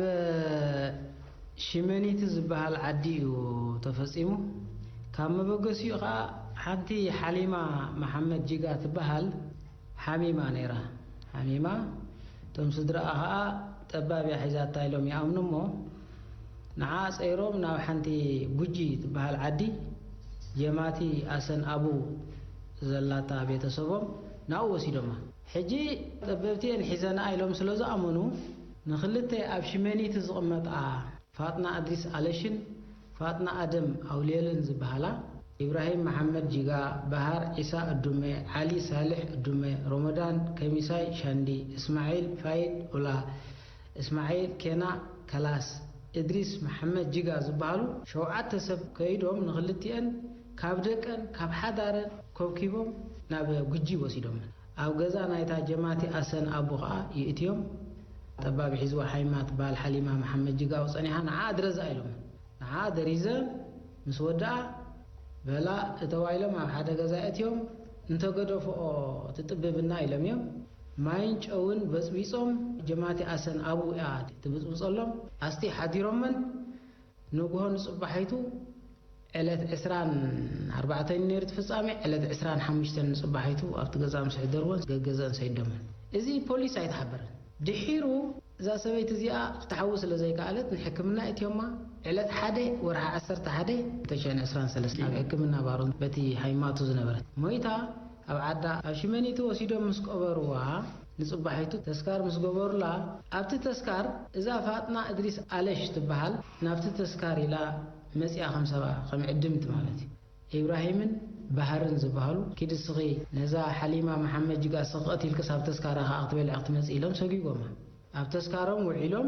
ሽመኒቲ ዝበሃል ዓዲ እዩ ተፈጺሙ። ካብ መበገሲኡ ኸኣ ሓንቲ ሓሊማ መሓመድ ጂጋ ትበሃል ሓሚማ ነይራ። ሓሚማ እቶም ስድራኣ ኸኣ ጠባብ እያ ሒዛታ ኢሎም ይኣምኑ እሞ ንዓ ጸይሮም ናብ ሓንቲ ጉጂ ትበሃል ዓዲ ጀማቲ ኣሰን ኣቡ ዘላታ ቤተሰቦም ናብኡ ወሲዶማ። ሕጂ ጠበብቲ እየን ሒዘንኣ ኢሎም ስለ ዝኣመኑ ንኽልተ ኣብ ሽመኒቲ ዝቕመጣ ፋጥና ኣድሪስ ኣለሽን ፋጥና ኣደም ኣውልየልን ዝበሃላ ኢብራሂም መሓመድ ጂጋ፣ በሃር ዒሳ እዱመ፣ ዓሊ ሳልሕ እዱመ፣ ሮመዳን ከሚሳይ ሻንዲ፣ እስማዒል ፋይድ ዑላ፣ እስማዒል ኬና ከላስ፣ እድሪስ መሓመድ ጂጋ ዝበሃሉ ሸውዓተ ሰብ ከይዶም ንኽልቲኤን ካብ ደቀን ካብ ሓዳረን ኮብኪቦም ናብ ጉጂ ወሲዶመን። ኣብ ገዛ ናይታ ጀማቲ ኣሰን ኣቡ ኸኣ ይእትዮም። ጠባብ ሒዝዋ ሓይማ ትበሃል ሓሊማ መሓመድ ጅጋው ጸኒሓ ንዓ ድረዛ ኢሎመን። ንዓ ደሪዘ ምስ ወድኣ፣ በላ እተዋ ኢሎም ኣብ ሓደ ገዛ እትዮም፣ እንተገደፍኦ ትጥብብና ኢሎም እዮም። ማይን ጨውን በጽቢጾም፣ ጀማቲ ኣሰን ኣብኡ እያ ትብጽብጸሎም። ኣስቲ ሓዲሮመን ንግሆ ንጽባሒቱ ዕለት ዕስራን ኣርባዕተን ነይሩ እቲ ፍጻሜ። ዕለት ዕስራን ሓሙሽተን ንጽባሒቱ ኣብቲ ገዛ ምስ ሕደርወን ገገዘን ሰይዶመን። እዚ ፖሊስ ኣይተሓበረን። ድሒሩ እዛ ሰበይቲ እዚኣ ክትሓዊ ስለ ዘይከኣለት ንሕክምና እትዮማ። ዕለት ሓደ ወርሒ ዓሰርተ ሓደ ክልተ ሽሕን ዕስራን ሰለስተ ኣብ ሕክምና ባሮን በቲ ሃይማቱ ዝነበረት ሞይታ ኣብ ዓዳ ኣብ ሽመኒቲ ወሲዶም ምስ ቀበርዋ፣ ንጽባሒቱ ተስካር ምስ ገበሩላ፣ ኣብቲ ተስካር እዛ ፋጥና እድሪስ ኣለሽ ትበሃል ናብቲ ተስካር ኢላ መጺኣ፣ ከም ሰባ ከም ዕድምቲ ማለት እዩ። ኢብራሂምን ባህርን ዝበሃሉ፣ ኪድ እስኺ ነዛ ሓሊማ መሓመድ ጅጋ ስቕቕት ኢልክስ ኣብ ተስካራ ከኣ ክትበልዒ ክትመጺ ኢሎም ሰጒጎማ። ኣብ ተስካሮም ውዒሎም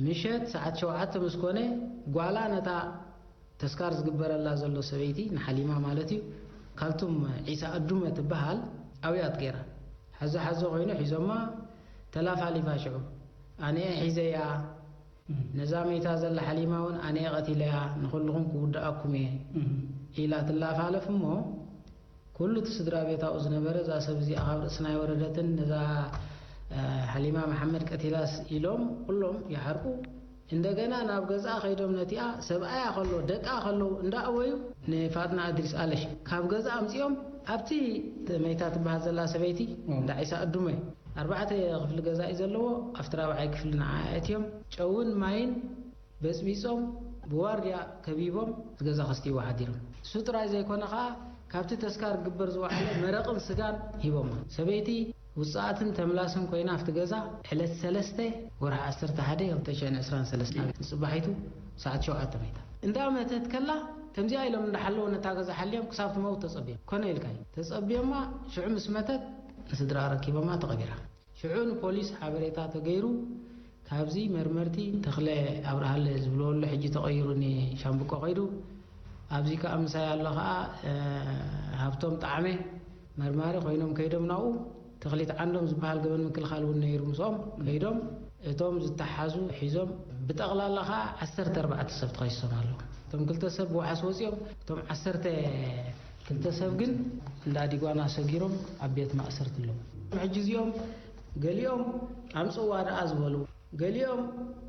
ምሸት ሰዓት ሸውዓተ ምስ ኮነ፣ ጓላ ነታ ተስካር ዝግበረላ ዘሎ ሰበይቲ፣ ንሓሊማ ማለት እዩ፣ ካልቱም ዒሳ ኣዱመ ትበሃል ኣብያት ገይራ። ሓዞ ሓዞ ኮይኑ ሒዞማ ተላፋሊፋ ሽዑ። ኣነ እየ ሒዘያ፣ ነዛ መይታ ዘላ ሓሊማ እውን ኣነ እየ ቀቲለያ፣ ንኹልኹም ክውድኣኩም እየ ኢላ ትላፋለፍ እሞ፣ ኩሉ እቲ ስድራ ቤት ኣብኡ ዝነበረ፣ እዛ ሰብ እዚኣ ካብ ርእስና ኣይወረደትን፣ ነዛ፣ እ፣ ሓሊማ መሓመድ ቀቲላስ ኢሎም ኩሎም ይሓርቁ። እንደገና ናብ ገዝኣ ከይዶም ነቲኣ ሰብኣያ ከሎ፣ ደቃ ከለዉ እንዳእወዩ ንፋጥና እድሪስ ኣለሽ ካብ ገዝኣ ኣምጺኦም ኣብቲ መይታ ትበሃል ዘላ ሰበይቲ እንዳ ዒሳ እዱመ ኣርባዕተ ክፍሊ ገዛ እዩ ዘለዎ። ኣብቲ ራብዓይ ክፍሊ ንዓ ኣእትዮም ጨውን ማይን በጽቢጾም ብዋርድያ ከቢቦም እቲ ገዛ ከስትይዋ ሓዲሮም። እሱ ጥራይ ዘይኮነ ከኣ ካብቲ ተስካር ክግበር ዝወዓለ መረቕን ስጋን ሂቦማ። ሰበይቲ ውጽኣትን ተምላስን ኮይና ኣብቲ ገዛ ዕለት ሰለስተ ወርሒ ዓሰርተ ሓደ ክልተ ሽሕን ዕስራን ሰለስተ ንጽባሒቱ ሰዓት ሸውዓተ መይታ። እንዳ መተት ከላ ከምዚኣ ኢሎም እንዳሓለዎ ነታ ገዛ ሓልዮም ክሳብ ትመውት ተጸብዮም። ኮነ ኢልካ እዩ። ተጸብዮማ ሽዑ ምስ መተት ንስድራ ኣረኪቦማ ተቐቢራ። ሽዑ ንፖሊስ ሓበሬታ ተገይሩ፣ ካብዚ መርመርቲ ተኽለ ኣብርሃለ ዝብልዎ ኣሎ፣ ሕጂ ተቐይሩ ንሻምብቆ ከይዱ። ኣብዚ ከኣ ምሳይ ኣሎ ከኣ፣ እ፣ ሃብቶም ጣዕመ መርማሪ ኮይኖም ከይዶም ናብኡ። ተኽሊት ዓንዶም ዝበሃል ገበን ምክልኻል እውን ነይሩ ምስኦም። ከይዶም እቶም ዝተሓዙ ሒዞም ብጠቕላላ ከኣ ዓሰርተ ኣርባዕተ ሰብ ተኸሲሶም ኣለዉ። እቶም ክልተ ሰብ ብዋሕስ ወጺኦም፣ እቶም ዓሰርተ ክልተ ሰብ ግን እንዳ ዲጓና ሰጊሮም ኣብ ቤት ማእሰርቲ ኣለዉ። ሕጂ እዚኦም ገሊኦም ኣምጽዋ ደኣ ዝበሉ፣ ገሊኦም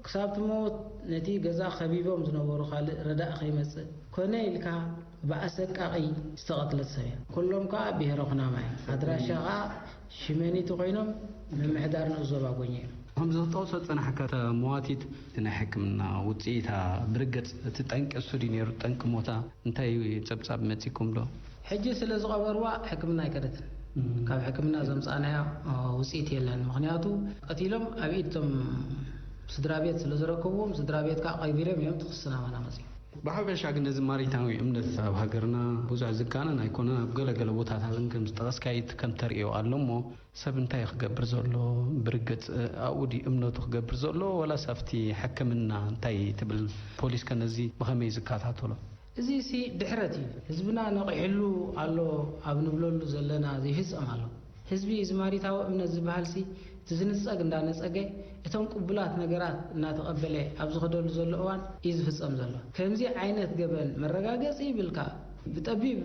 ክሳብ ትመውት ነቲ ገዛ ከቢቦም ዝነበሩ ካልእ ረዳእ ከይመጽእ ኮነ ኢልካ ብኣሰቃቒ ዝተቐትለት ሰብ እያ። ኩሎም ከኣ ብሄረ ኩናማ እዮም። ኣድራሻ ከኣ ሽመኒቲ ኮይኖም ምምሕዳር ንኡስ ዞባ ጎኝ እዮም። ከም ዝጠቕሶ ዝጸናሕካ እታ መዋቲት፣ እቲ ናይ ሕክምና ውጽኢታ ብርግጽ እቲ ጠንቂ እሱ ድዩ ነይሩ? ጠንቂ ሞታ እንታይ ጸብጻብ መጺኩም ዶ? ሕጂ ስለ ዝቐበርዋ ሕክምና ኣይከደትን። እም። ካብ ሕክምና ዘምጻእናዮ፣ ኦ፣ ውጽኢት የለን። ምኽንያቱ ቀቲሎም ኣብ ኢድ እቶም ስድራ ቤት ስለ ዝረከብዎም፣ ስድራ ቤት ከኣ ቀቢሮም እዮም እቲ ክስና ባና መጺኦም። ብሓፈሻ ግን ነዚ ማሪታዊ እምነት ኣብ ሃገርና ብዙሕ ዝጋነን ኣይኮነን። ኣብ ገለ ገለ ቦታታት ግን ከም ዝጠቐስካዮ ከም ተርእዮ ኣሎ እሞ፣ ሰብ እንታይ ክገብር ዘሎ? ብርግጽ ኣብኡ ድዩ እምነቱ ክገብር ዘሎ፣ ወላስ ኣብቲ ሕክምና? እንታይ ትብል? ፖሊስ ከ ነዚ ብኸመይ ዝከታተሎ? እዚ ሲ ድሕረት እዩ። ህዝብና ነቒሕሉ ኣሎ ኣብ ንብለሉ ዘለና ዘይፍጸም ኣሎ። ህዝቢ እዚ ማሪታዊ እምነት ዝበሃል ሲ እቲ ዝንጸግ እንዳነጸገ፣ እቶም ቅቡላት ነገራት እናተቐበለ ኣብ ዝኸደሉ ዘሎ እዋን እዩ ዝፍጸም ዘሎ። ከምዚ ዓይነት ገበን መረጋገጺ ይብልካ፣ ብጠቢብ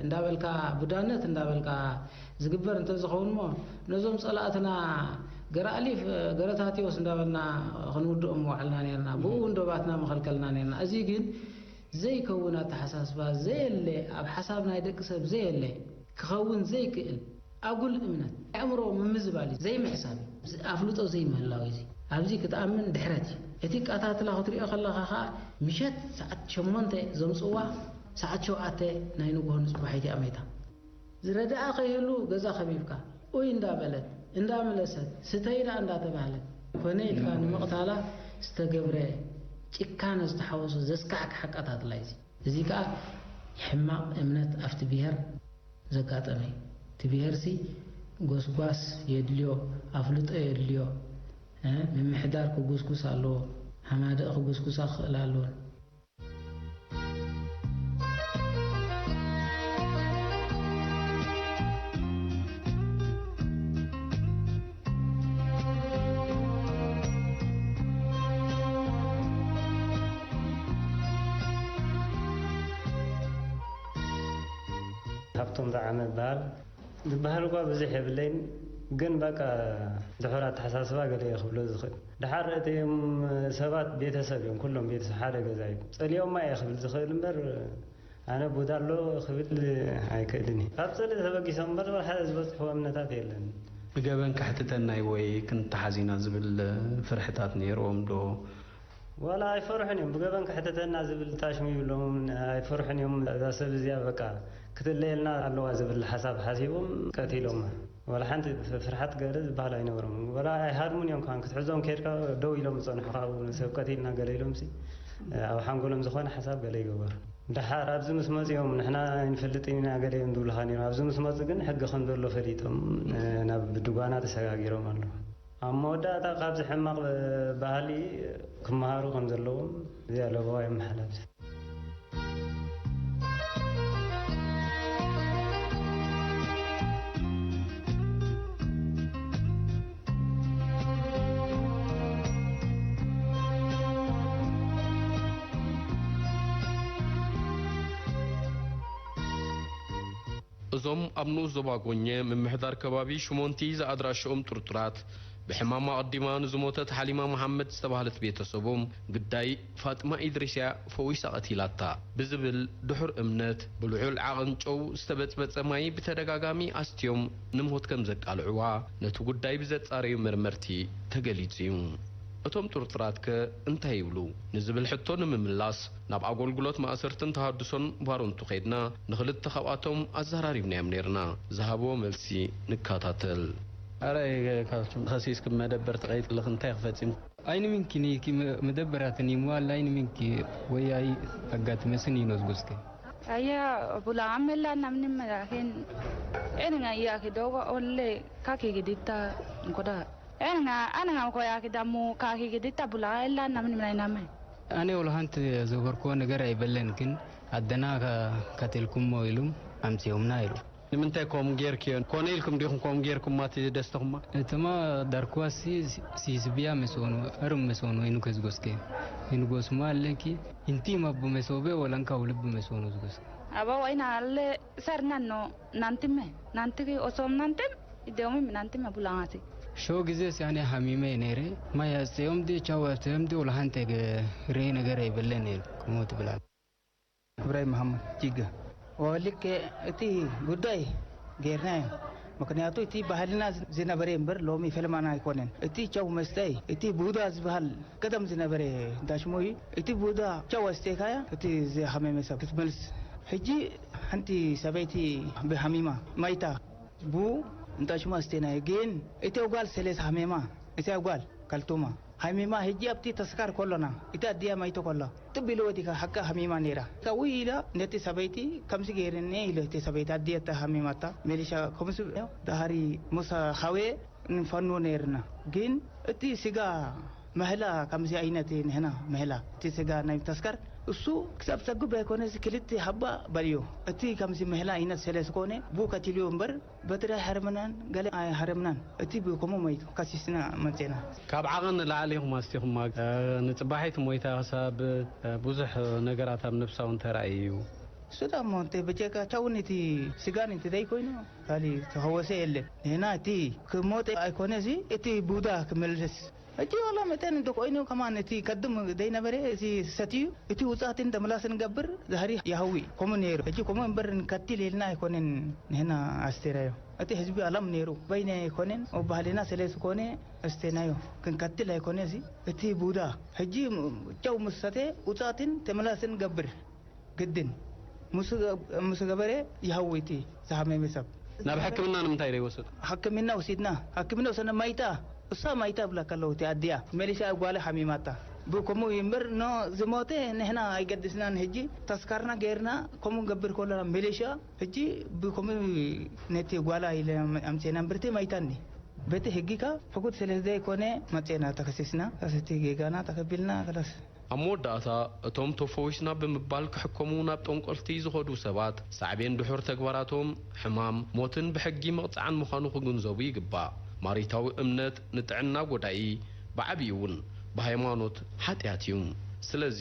እንዳበልካ፣ ቡዳነት እንዳበልካ ዝግበር እንተዝኸውን እሞ፣ ነዞም ጸላእትና ገረኣሊፍ፣ ገረታቴዎስ እንዳበልና ክንውድኦም ምዋዕልና ነርና። ብኡ እንዶ ባትና መኸልከልና ነርና። እዚ ግን ዘይከውን ኣተሓሳስባ፣ ዘየለ፣ ኣብ ሓሳብ ናይ ደቂ ሰብ ዘየለ፣ ክኸውን ዘይክእል ኣጉል እምነት፣ ኣእምሮ ምምዝባል እዩ፣ ዘይምሕሳብ እዩ። ኣፍልጦ ዘይምህላው እዩ። እዚ ኣብዚ ክትኣምን ድሕረት እዩ። እቲ ቀታትላ ክትሪኦ ከለኻ ኸኣ ምሸት ሰዓት ሸሞንተ ዘምጽዋ ሰዓት ሸውዓተ ናይ ንግሆ ንጽባሒት እያ መይታ። ዝረዳኣ ከይህሉ ገዛ ከቢብካ፣ ኡይ እንዳበለት፣ እንዳመለሰት፣ ስተይ ደኣ እንዳተባህለት፣ ኮነ ኢልካ ንምቕታላ ዝተገብረ ጭካነ ዝተሓወሶ ዘስካሕክሕ ኣቀታትላ እዩ እዚ። እዚ ከኣ ሕማቕ እምነት ኣብቲ ብሄር ዘጋጠመ እዩ። እቲ ብሄርሲ ጎስጓስ የድልዮ፣ ኣፍልጦ የድልዮ፣ እ፣ ምምሕዳር ክጉስጉስ ኣለዎ፣ ሃማደእ ክጉስጉሳ ክኽእል ኣለዎን። ሃብቶም ጣዓመ እበሃል። ዝበሃል እኳ ብዙሕ የብለይን፣ ግን በቃ ድሑር ኣተሓሳስባ ገለ እየ ክብሎ ዝኽእል። ደሓር እቲኦም ሰባት ቤተሰብ እዮም፣ ኩሎም ቤተሰብ ሓደ ገዛ እዮም። ጸሊኦማ እየ ክብል ዝኽእል እምበር፣ ኣነ ቡዳ ኣሎ ክብል ኣይክእልን እየ። ካብ ጸሊ ተበጊሶም እምበር፣ ወላ ሓደ ዝበጽሕዎ እምነታት የለን። ብገበን ከሕትተና እዩ ወይ ክንተሓዝ ኢና ዝብል ፍርሕታት ነይርዎም ዶ? ዋላ ኣይፈርሑን እዮም። ብገበን ከሕትተና ዝብል ታሽሙ ይብሎም ኣይፈርሑን እዮም። እዛ ሰብ እዚኣ በቃ ክትለየልና ኣለዋ ዝብል ሓሳብ ሓሲቦም ቀቲሎማ። ዋላ ሓንቲ ፍርሓት ገለ ዝበሃል ኣይነበሮም። ዋላ ኣይሃድሙን እዮም፣ ካን ክትሕዞም ከድካ ደው ኢሎም ዝጸንሑ፣ ካብኡ ሰብ ቀቲልና ገለ ኢሎምሲ ኣብ ሓንጎሎም ዝኾነ ሓሳብ ገለ ይገበሩ። ደሓር ኣብዚ ምስ መጽኦም ንሕና ኣይንፈልጥን ኢና ገለ እዮም ዝብሉኻ ነይሮም። ኣብዚ ምስ መጹ ግን ሕጊ ከም ዘሎ ፈሊጦም ናብ ድጓና ተሰጋጊሮም ኣለዉ። ኣብ መወዳእታ ካብዚ ሕማቕ ባህሊ ክመሃሩ ከም ዘለዎም እዚኣ ለበዋ የመሓላልፍ። እዞም ኣብ ንኡስ ዞባ ጎኘ ምምሕዳር ከባቢ ሽሞንቲ ዝኣድራሽኦም ጥርጡራት፣ ብሕማማ ኣቐዲማ ንዝሞተት ሓሊማ መሓመድ ዝተባህለት ቤተሰቦም፣ ግዳይ ፋጥማ ኢድሪስ'ያ ፈዊሳ ቀቲላታ ብዝብል ድሑር እምነት፣ ብልዑል ዓቐን ጨው ዝተበጽበጸ ማይ ብተደጋጋሚ ኣስትዮም ንሞት ከም ዘቃልዕዋ ነቲ ጉዳይ ብዘጻረዩ መርመርቲ ተገሊጹ'ዩ። እቶም ጥርጡራትከ እንታይ ይብሉ? ንዝብል ሕቶ ንምምላስ፣ ናብ ኣገልግሎት ማእሰርትን ተሃድሶን ባረንቱ ከይድና ንኽልተ ካብኣቶም ኣዘራሪብናዮም ነይርና። ዝሃብዎ መልሲ ንከታተል። ኣረ ከሲስኪ መደበር ትኸይድ ኣለኺ እንታይ ክፈጺም? ኣይንምንኪ ንይኪ መደበራትን ይምዋል ኣይንምንኪ ወይ ኣይ ኣጋትመስን ይኖዝጉስከ። ኣያ ቡላ ኣመላ ናምንም ላኪን ኤንጋ እያኪ ዶጎ ኦሌ ካኪ ግዲታ እንኮዳ ኤንጋ ኣነጋ ኮያኪ ዳሙ ካኪ ግዲታ ቡላ ኤላ ናምንም ናይ ናመ። ኣነ ወላ ሓንቲ ዘገርክዎ ነገር ኣይበለን ግን ኣደና ካቴልኩሞ ኢሉም ኣምጺኦምና ኢሉ። ንምንታይ ከምኡ ጌርክዮ? ኮነ ኢልኩም ዲኹም ከምኡ ጌርኩማ እቲ ደስተኹማ? እትማ ዳርኩዋሲ ሲስብያ መስኦኑ እርም መስኦኑ ይንከዝጎስከ ይንጎስማ ኣለኪ። ኢንቲም ኣቡ መሶበ ወለንካ ውልብ መስኦኑ ዝጎስከ። ኣባ ወይና ኣለ ሰርናኖ ናንቲመ ናንቲኪ ኦሶም ናንቲም ኢደውሚ ናንቲመ ቡላማሲ። ሾ ግዜ ሲያኔ ሃሚመ ነይረ ማይ ኣስቴዮም ዲ ቻው ኣስቴዮም ዲ ወላሃንተ ሬ ነገር ኣይበለ ነይሩ ክሞት ብላል። እብራሂም መሓመድ ጂጋ። ልክ እቲ ጉዳይ ጌርናዮ። ምክንያቱ እቲ ባህልና ዝነበረ እምበር ሎሚ ፈለማና ኣይኮነን። እቲ ቻው መስታይ እቲ ቡዳ ዝበሃል ቀደም ዝነበረ ዳሽሞ እዩ። እቲ ቡዳ ቻው ኣስቴካያ እቲ ዝሃመመ ሰብ ክትመልስ። ሕጂ ሓንቲ ሰበይቲ ብሃሚማ ማይታ ቡ እንጣሽማ ኣስቴናዮ ግን እቲ ኣጓል ሰሌስ ሃሜማ እቲ ኣጓል ካልቶማ ሃሜማ ሕጂ ኣብቲ ተስካር ኮሎና እቲ ኣዲያ ማይቶ ኮሎ ጥብ ኢሎ ወዲካ ሓቃ ሃሜማ ነይራ። ካብኡ ኢላ ነቲ ሰበይቲ ከምዚ ገይርኒ ኢለ እቲ ሰበይቲ ኣዲያ እታ ሃሜማታ ሜሊሻ ከምዚ ዳሃሪ ሙሳ ሃዌ ንፈኑ ነይርና ግን እቲ ስጋ መህላ ከምዚ ዓይነት ንሕና መህላ እቲ ስጋ ናይ ተስካር እሱ ክሳብ ሰጉብ ኣይኮነስ ክልተ ሃባ በልዮ። እቲ ከምዚ መህላ ዓይነት ስለ ዝኾነ ቡ ከቲልዮ እምበር በትሪ ኣይሃረመናን ገለ ኣይሃረምናን። እቲ ብከምኡ መይቱ ከሲስና መጼና። ካብ ዓቐን ንላዕሊ ኢኹም ኣስቲኹማ ንጽባሒት ሞይታ ክሳብ ብዙሕ ነገራት ኣብ ነብሳ እውን ተራእዩ እዩ። እሱ ዳሞ እንተ በጀካ ቻውን እቲ ስጋን እንተ ዘይኮይኑ ካሊ ተኸወሰ የለን። ንሕና እቲ ክሞተ ኣይኮነ እዚ እቲ ቡዳ ክመልስ ሕጂ ዋላ መጠን እንተኮይኑ ከማን እቲ ከድም ዘይነበረ እዚ ሰትዩ እቲ ውጻእትን ተምላስን ገብር ዛህሪ ያህዊ ኮሙ ነይሩ። ሕጂ ኮሙ እምበር ንከትል ኢልና ኣይኮነን ንሕና ኣስቴራዮ። እቲ ህዝቢ ኣላም ነይሩ በይነ ኣይኮነን ኦ ባህልና ስለ ዝኾነ ኣስቴናዮ። ክንከትል ኣይኮነ እዚ እቲ ቡዳ ሕጂ ጨው ምስ ሰተ ውጻእትን ተምላስን ገብር። ግድን ምስ ገበረ ይሃዊ እቲ ዝሃመመ ሰብ። ናብ ሕክምና ንምንታይ ዘይወሰዱ? ሕክምና ወሲድና ሕክምና ወሰድና ማይታ እሳ ማይታ ብላ ከለዉ እቲ ኣዲኣ መሊሳ ጓለ ሓሚማታ ብከምኡ እዩ እምበር፣ ኖ ዝሞተ ንሕና ኣይገድስናን። ሕጂ ተስካርና ገይርና ከምኡ ንገብር ከለና፣ ሚሊሻ ሕጂ ብከምኡ ነቲ ጓላ ኢለ ኣምፅኤና እምበር፣ እቲ ማይታኒ በቲ ሕጊ ከ ሕጉድ ስለ ዘይኮነ መፅኤና ተኸሲስና፣ ከሰቲ ጌጋና ተቐቢልና፣ ከላስ። ኣብ መወዳእታ፣ እቶም ተፈዊስና ብምባል ክሕከሙ ናብ ጠንቆልቲ ዝኸዱ ሰባት፣ ሳዕቤን ድሑር ተግባራቶም ሕማም፣ ሞትን ብሕጊ መቕጻዕን ምዃኑ ክግንዘቡ ይግባእ። ማሪታዊ እምነት ንጥዕና ጎዳኢ፣ ብዓቢኡ እውን ብሃይማኖት ሓጢኣት እዩ። ስለዚ፣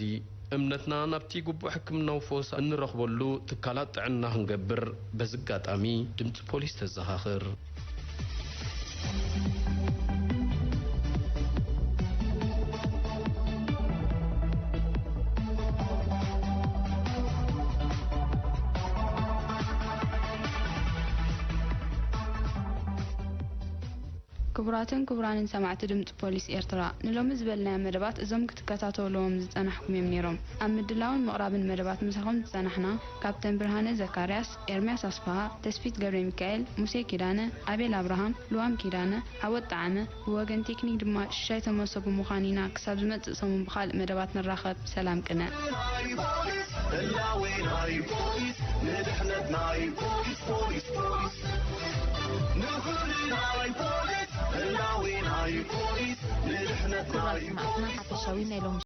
እምነትና ናብቲ ግቡእ ሕክምናዊ ፈውስ እንረኽበሉ ትካላት ጥዕና ክንገብር በዚ ኣጋጣሚ ድምጺ ፖሊስ ተዘኻኽር። ክቡራትን ክቡራንን ሰማዕቲ ድምፂ ፖሊስ ኤርትራ፣ ንሎሚ ዝበልናዮ መደባት እዞም ክትከታተልዎም ዝጸናሕኩም እዮም ነይሮም። ኣብ ምድላውን ምቕራብን መደባት ምሳኹም ዝጸናሕና፣ ካብተን ብርሃነ ዘካርያስ፣ ኤርምያስ ኣስፍሃ፣ ተስፊት ገብረ ሚካኤል፣ ሙሴ ኪዳነ፣ ኣቤል ኣብርሃም፣ ልዋም ኪዳነ፣ ዓወት ጠዓመ፣ ብወገን ቴክኒክ ድማ ሽሻይ ተመሶ ብምዃን ኢና ክሳብ ዝመጽእ ሰሙን ብኻልእ መደባት ንራኸብ። ሰላም ቅነ። ናይ ፖሊስ፣ ህላዌ ናይ ፖሊስ፣ ንድሕነት ናይ ፖሊስ፣ ፖሊስ፣ ፖሊስ። ንኹሉ ናይ ፖሊስ፣ ህላዌ ናይ ፖሊስ፣ ንድሕነት ክቡራት ናይ ሰማዕትና ፖሊስ፣ ሓፈሻዊ ናይ ሎሚ